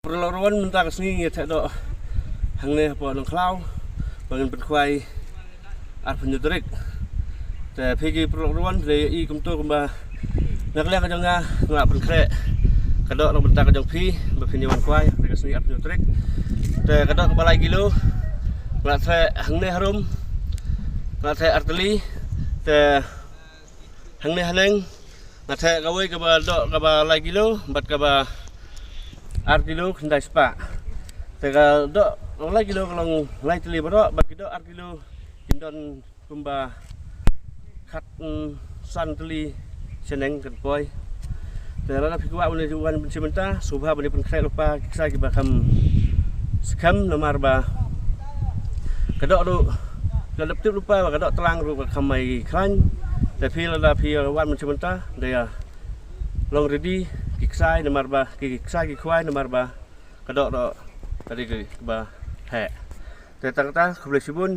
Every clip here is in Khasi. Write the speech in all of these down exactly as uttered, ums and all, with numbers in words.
Paralok ruh mynta ka sngi ngi ïa theh doh hangne hapoh Nongkhlaw ba ngin pynkhwai arphew hynñiew tarik. Te phi ki paralok ruh phi la ïohi kumto kumba na ka liang ka jong nga nga la pynkhreh ka doh na ka bynta ka jong phi ba phin ïa wan khwai ha ka sngi arphew hynñiew tarik. Te ka doh kaba lai kilo nga la theh hangne harum, nga la theh ar tylli. Te hangne haneng nga theh kawei kaba doh kaba lai kilo bad kaba ar kilo khyndai spah. Te ka doh kaba lai kilo ka long lai tylli baroh bad ki doh ar kilo kin don kumba khat, mm, san tylli shaneng kan poi. Te lada phi kwah ban wan ban shim bynta sngewbha ban ïa pynkhreh lypa ki ksai kiba kham skhem namar ba ka doh ruh ka dap tip lypa ba ka doh tlang ruh ka kham ai khlaiñ. Te phi lada phi wan ban shim bynta da ïa long ready ki ksai namar ba ki ksai ki khwai namar ba ka doh ruh ka dei kaba heh. Te tang kata khublei shibun.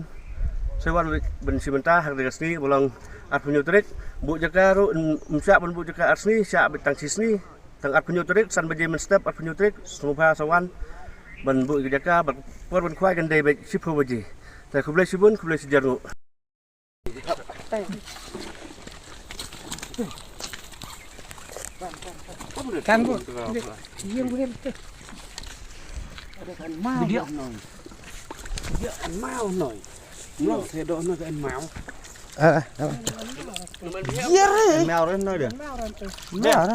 Sa wan ban shim bynta ha ka sngi ba long arphew hynñiew tarik. Buh jaka ruh ym shah ban buh jaka ar sngi, shah beit tang shi sngi. Tang arphew hynñiew tarik san baje mynstep arphew hynñiew tarik sngewbha sa wan ban buh jaka bad por ban khwai kan dei beit shiphew baje. Te khublei shibun, khublei shihajar nguh. Kan bu. Ïeng bu ïeng. Dia kan mau noi. Dia kan mau noi. Noi, saya doh noi kan mau. Ah, ah. Dia re. Mau re noi dia. Mau re. Dia.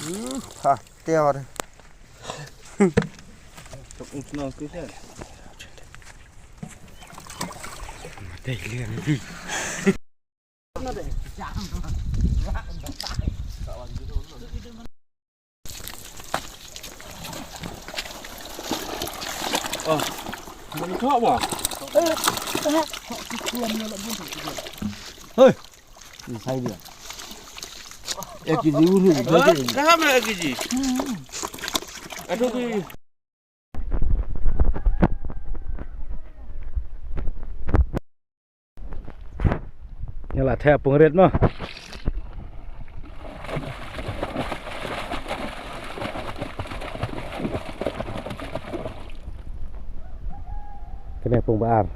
Hmm, ha. Tiar. Oh, mana kau, Bang? Hei. Ni sai dia. Ya, kita dulu ni. Dah mana lagi ji? Aduh, tu. Ngi la theh pung rit mo. Kane pung ba ar.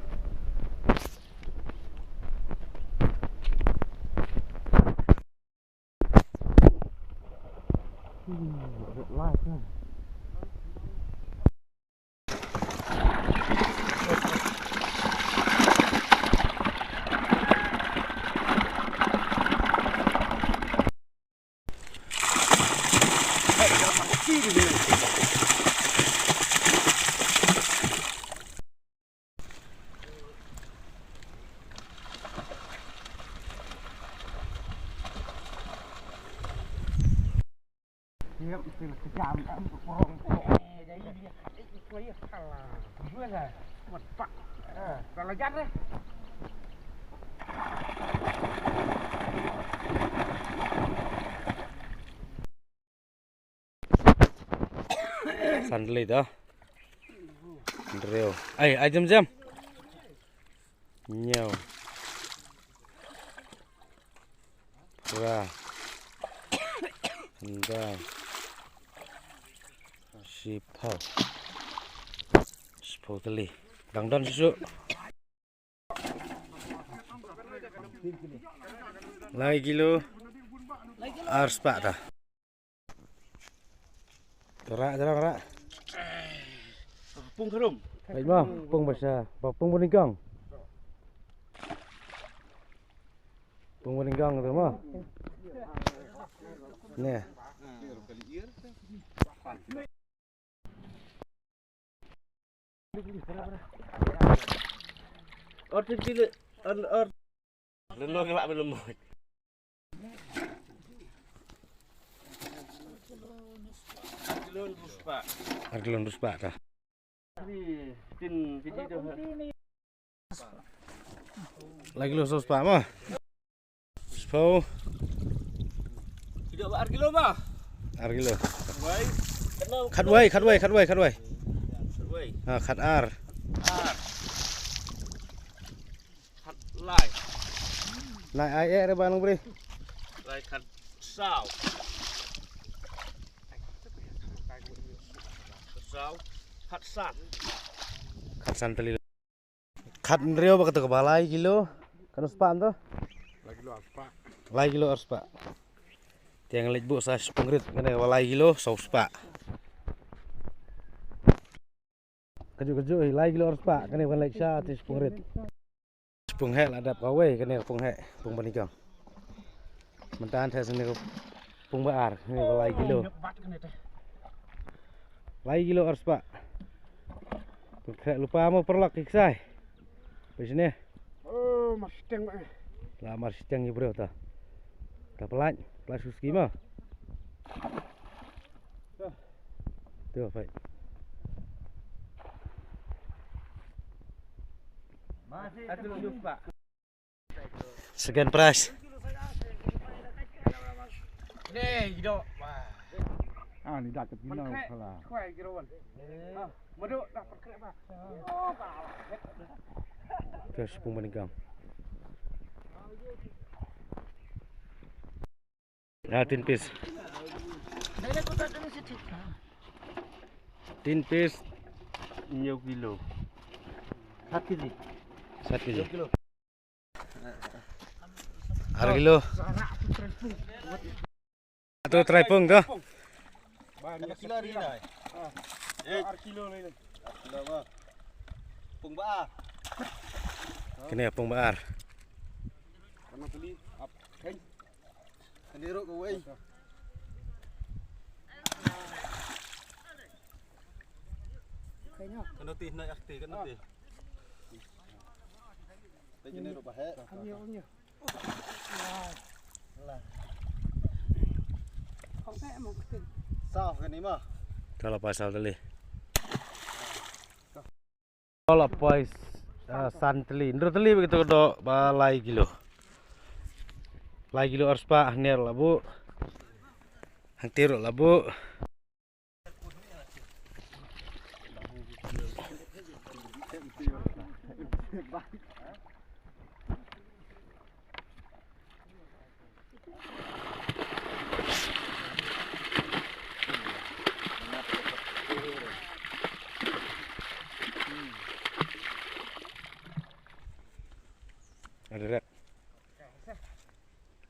San tylli to. Hynriew. Ai, ai, jem, jem. Hynñiew. Phra. Khyndai. Shiphew. Shiphew tylli. Dang don shisha. Lai kilo. Ar spah ta. Ra, ra, ra. Pung kharum. Ai ma, pung basa, ba pung banyngkong. Pung banyngkong tu ma. Neh. Or tin kilo, or, or. Leno ke lak belum. Ar kilo hynriew spah ta. Lai kilo saw spah ma. Spah. Kilo ba ar kilo ma. Ar kilo. Wai. Khat wai, khat wai, khat wai, khat wai. Khat wai. Ha, khat ar. Ar. Khat lai. Nai ai eh re ba nang bri. Lai khat saw. Khat saw. Khat san. Khat san tylli. Khat hynriew ba kata kaba lai kilo. Kano spah to? Lai kilo ar spah. Lai kilo ar spah. Te nga leit buh sa shiphew rit kane kaba lai kilo saw spah. Kajuh kajuh hi lai kilo ar spah kane ba leit sha te shiphew rit. Shiphew heh la dap kawei kane ka phew heh phew ba nyngkong. Mynta te sini ka phew ba ar kane ba lai kilo. Lai kilo ar spah. Pynkhreh lypa mo paralok ki ksai. Phi sini. Oh, mar shiteng ba. La mar shiteng ïa briew ta. Ta pynlait, pynlait suski mo. Tu, phi. Second prize. Ni, gidok. Wah. Ah, ni dah kepinau kala. Kuai girawan. Ah, maduk dah perkrek bah. Oh, kalah. Terus pun meninggal. Ah, tin piece. Tin piece. Hynñiew kilo. Sat kilo. Sat kilo. Ar kilo. Tu trai pung tu. Kilo ni dah. Ar kilo ni. Ar kilo bah. Pung ba ar. Kine pung ba ar. Kano beli? Ap. Kani ruk kawei. Kano tih na yak tih kano tih. Tih kini ruk bahek. Saw kani mah. Kalau pasal tali. Kala poi, ah, san tylli. Hynriew tylli ba kito ka doh ba lai kilo. Lai kilo ar spah hynñiew la buh. Hangtei ruh la buh. Ada rek.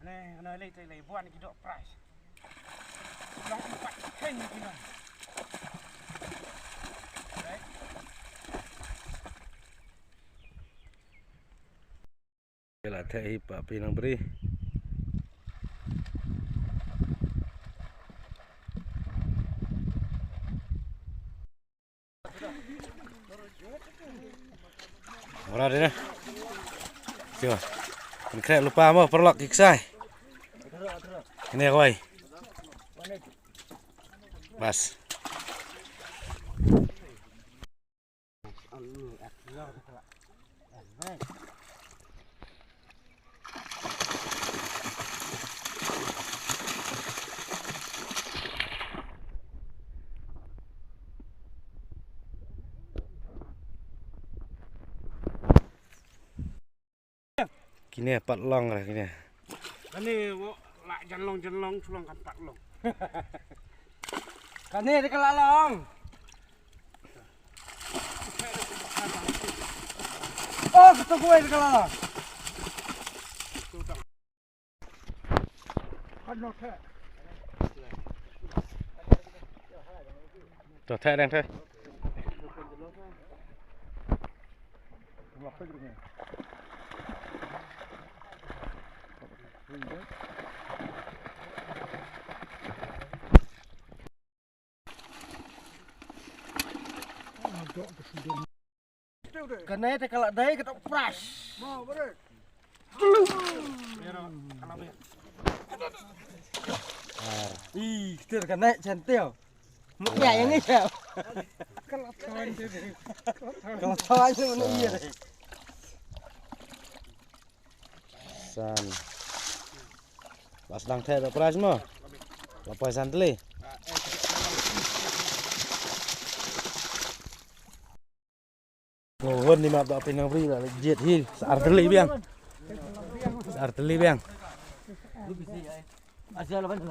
Ane, ane lei, lei, buan ki dok prize. Long empat ken ki long. Right. Ïa la theh hi pa phi nang bri. Ora de na. Sio. Pynkhreh lypa mo paralok ki ksai. Kane kawei. Bas. Kine pat long re kine. Kane wo la jan long jan long shu long kan pat long. Kane de ka la long. Oh, ka to kuai de ka la long. To theh dang theh. Kane te ka la dei ka dok prize. Ih, ktir kane chantel. Muk ya yang ni ya. Ka la thon te. Ka la thon te mana iya dei. San. Bas dang theh dok prize mo. La poi san tylli. Ngo hon ni map da pynang bri la jied hi sa ar tylli biang. Artylli biang.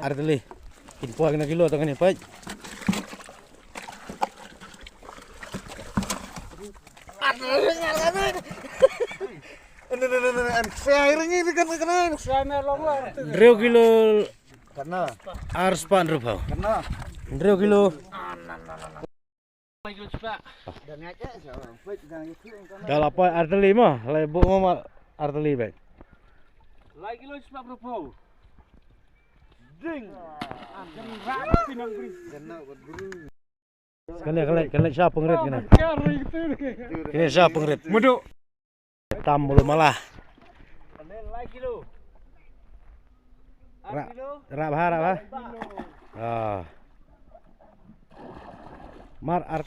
Artylli. Kin poi kano kilo tang kane, peit. Hynriew kilo. Kano? Ar spah hynriewphew. Kano? Hynriew kilo. Da la poi artylli mo, la buh mo ma artylli beit. Lai kilo spah hynriewphew. Ding. Kane, kane, kane sha pynrit kane. Kane sha pynrit. Mudu. Tam bulu mala. Lai kilo. Ra, ra bha, ra bha. Ah. Mar ar.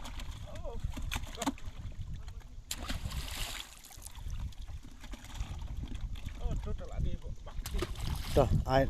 To, ai.